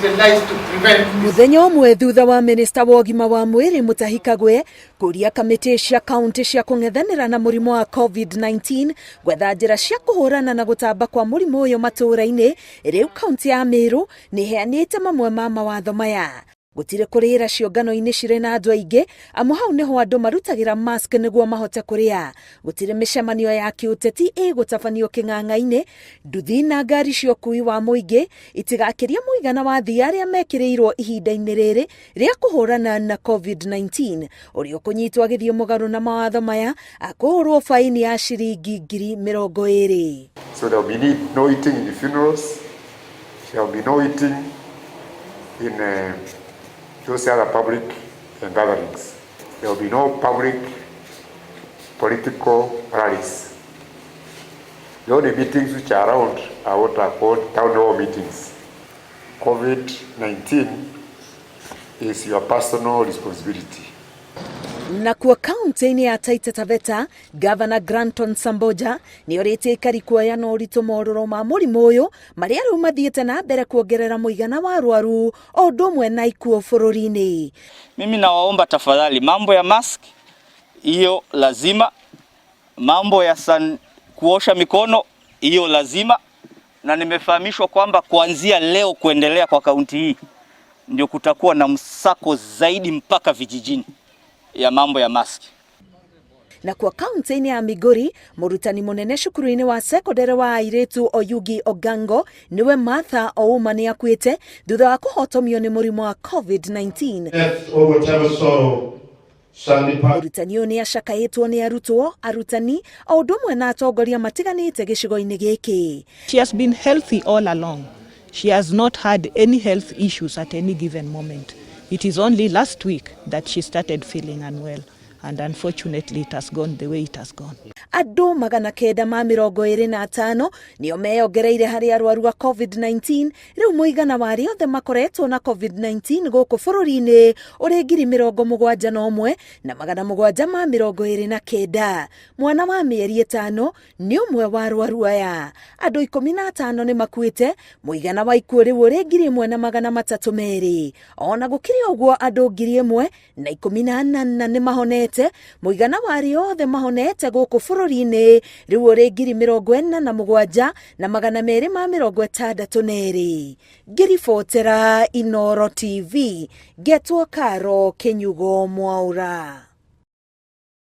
utilized to prevent Muthenya ũmwe thutha wa minista wa ũgima wa mwĩrĩ Mutahi Kagwe kũria kamĩtĩ cia kaunti cia kũng'ethanĩra na mũrimũ wa COVID-19 gwetha njĩra cia kũhũrana na gũtamba kwa mũrimũ ũyũ matũũra-inĩ, rĩu kaunti ya Meru nĩ ĩheanĩte mamwe ma mawatho maya. Gũtirĩ kũrĩĩra ciũngano-inĩ cirĩ na andũ aingĩ, amu hau nĩho andũ marutagĩra mask nĩguo mahote kũrĩa. Gũtirĩ mĩcemanio ya kĩũteti ĩgũtabanio kĩng'ang'a-inĩ, nduthi na ngari cia ũkuui wa mũingĩ itigakĩrie mũigana wa athii arĩa mekĩrĩirwo ihinda-inĩ rĩrĩ rĩa kũhũrana na COVID-19. Ũrĩa ũkũnyitwo agĩthiĩ mũgarũ na mawatho maya akũhũrwo baini ya ciringi 20,000. So there will be no eating in the funerals, there will be no eating in those other public gatherings. There will be no public political rallies. The only meetings which are around are what are called town hall meetings. COVID-19 is your personal responsibility. Nakuo kaunti-inĩ ya Taita Taveta, Gavana Granton Samboja nĩ orĩtie aikari kuoya na ũritũ morũro ma mũrimũ ũyũ marĩa rĩu mathiĩte na mbere kuongerera mũigana wa arwaru o ũndũ ũmwe na ikuũ bũrũri-inĩ. Mimi nawaomba tafadhali, mambo ya mask hiyo lazima, mambo ya kuosha mikono hiyo lazima, na nimefahamishwa kwamba kuanzia leo kuendelea kwa kaunti hii ndio kutakuwa na msako zaidi mpaka vijijini ya mambo ya mask. Na kwa kaunti-inĩ ya Migori, mũrutani mũnene cukuru-inĩ wa sekondari wa airĩtu Oyugi Ogango nĩwe Martha Ouma nĩ akuĩte thutha wa kũhotomio nĩ mũrimũ wa COVID-19. Death or whatever sorrow shall depart. Mũrutani ũyũ nĩ acakaĩtwo nĩ arutwo, arutani o ũndũ ũmwe na atongoria matiganĩte gĩcigo-inĩ gĩkĩ. She has been healthy all along. She has not had any health issues at any given moment. It is only last week that she started feeling unwell, and unfortunately it has gone the way it has gone. Andũ 925 nĩo meyongereire harĩ arwaru a COVID-19. Rĩu mũigana wa arĩa othe makoretwo na COVID-19 gũkũ bũrũri-inĩ ũrĩ 71,729. Mwana wa mĩeri 5 nĩ ũmwe wa arwaru aya. Andũ 15 nĩ makuĩte, mũigana wa ikuũ rĩu ũrĩ 1302. Ona gũkĩrĩ ũguo, andũ 1,018 nĩ mahonete. Mũigana wa arĩa othe mahonete gũkũ bũrũri-inĩ rĩu ũrĩ 47,262. Ngĩribotera Inooro TV, ngetwo Karo Kĩnyugo Mwaura.